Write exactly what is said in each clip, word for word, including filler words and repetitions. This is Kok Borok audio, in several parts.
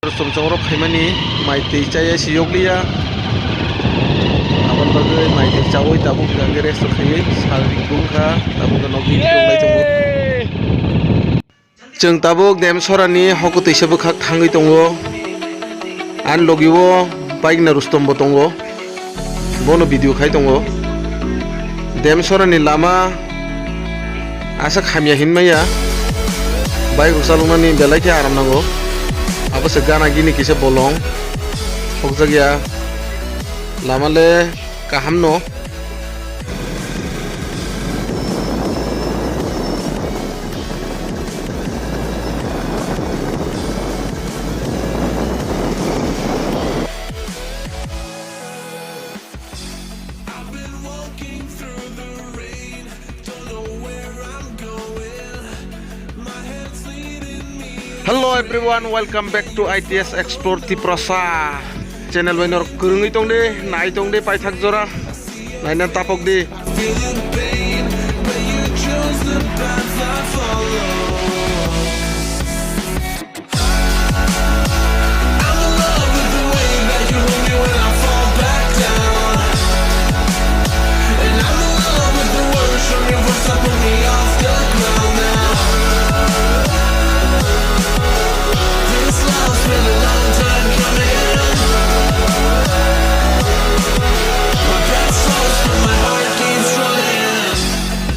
Chomchom rok phaimani mai twi chaya se yokliya. Aboni bagwi mai twi chaui tabuk hwnkhe rest rok khaiwi sal ring tong kha, tabuk nokni tongnai tongo. Chwng tabuk Demsorani hoko twisa bwkhak thangwi tongo. Ani logi o bike ni Rustom bo tongo. Bono video khai tongo. Demsorani lama aswk hamya hinmaya. Bike rok chaloknani belai khe aram nango. Abo se gana gini kisa bolong. Hokjakya. Lama le kaham no. Hello everyone, welcome back to I T S Explore Tiprasa channel. Bai norok kwrwngwi tong di, nai tong di, paithak jora naina tapok di.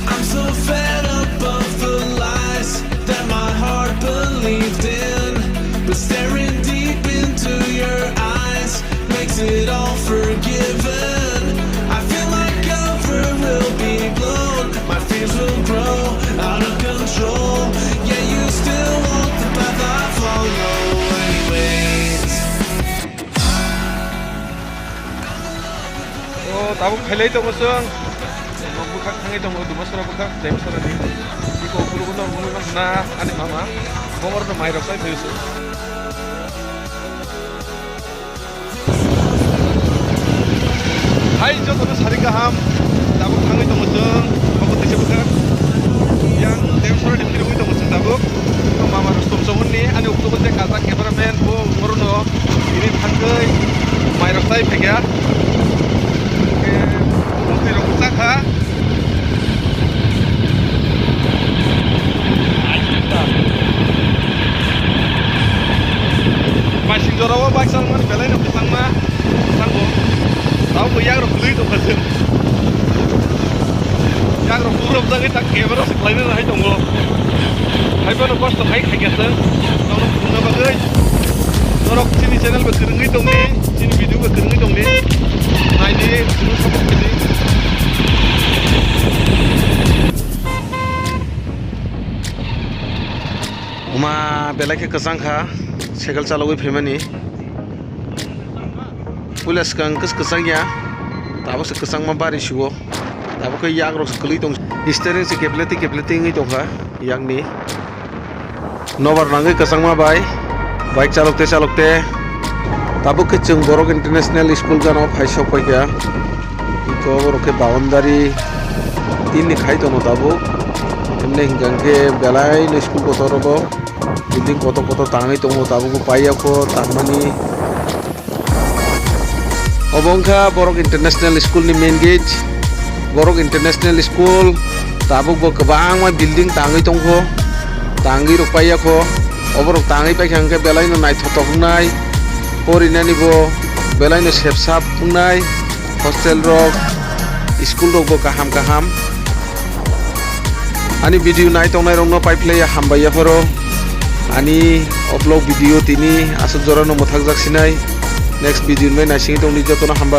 I'm so fed up of the lies that my heart believed in, but staring deep into your eyes makes it all forgiven. I feel my comfort will be blown, my fears will grow out of control. Yeah, you still walk the path I follow anyways. O tabuk khailai tongo chwng. Nok bwkhak thangwi tongo, Dumasora bwkhak, Demsora ni. Iko bulu bono mungwi ma hwna ani mama. Bongor no mai rok sai phaio chwng. Hai jotono sari kaham. Tabuk thangwi tongo chwng. Bokol teisa bwkhak. Yang Demsora ni phirogwi tongo chwng tabuk. Mama Rustom Chongmani ani uklogo je kajak cameraman bo orono ini thangwi mai rok sai phaikha. Mukti rok bwchak kha. Mai sing jora o bike salmani belai no kwchangma. Tamo. Tamo bo yagrok kwlwi tongkha chwng. Yagrok bugrok jagwi ta camera se khlaina nai tongo. Haiphano kosto khai khaikha chwng. Nono phunukna bagwi. Norok chini channel bai kwrwngwi tongdi, chini video bai kwrwngwi tongdi. Naidi, chini support khaidi. Uma belai khe kwchang kha, cycle chalogwi phaimani. Puila swkang kwch-, kwchang ya, tabuk se kwchangma bari sio, tabuk khe yagrok se kwlwi tong, steering se kepleti kepleti wngwi tongkha yakni. Nobar nangwi kwchangma bai bike chalokte chalokte tabuk khe chwng Borok International School gana o phai sok paikha. Iko borok khe boundary tinni khai tono tabuk, hwnwi hwnkha khe belai no school kotor rogo. Building kotor kotor tangwi tongo, tabuk bo paiyakho tangmani. Obo wngkha Borok International School ni main gate. Borok International School tabuk bo kwbangma building tangwi tongkho, tangwi rok paiyakho. Oborok tangwi paikha hwnkhe belai no naithothok wngnai, porinani bo belai no sepsap wngnai. Hostel rok, school rok bo kaham kaham. Ani video nai tongnai rokno paiphlaiya hambai yapharo. Ani o vlog video tini aswk jorano mwthakjak sinai. Next video ni bai naisingwi tongdi, jotono hambai.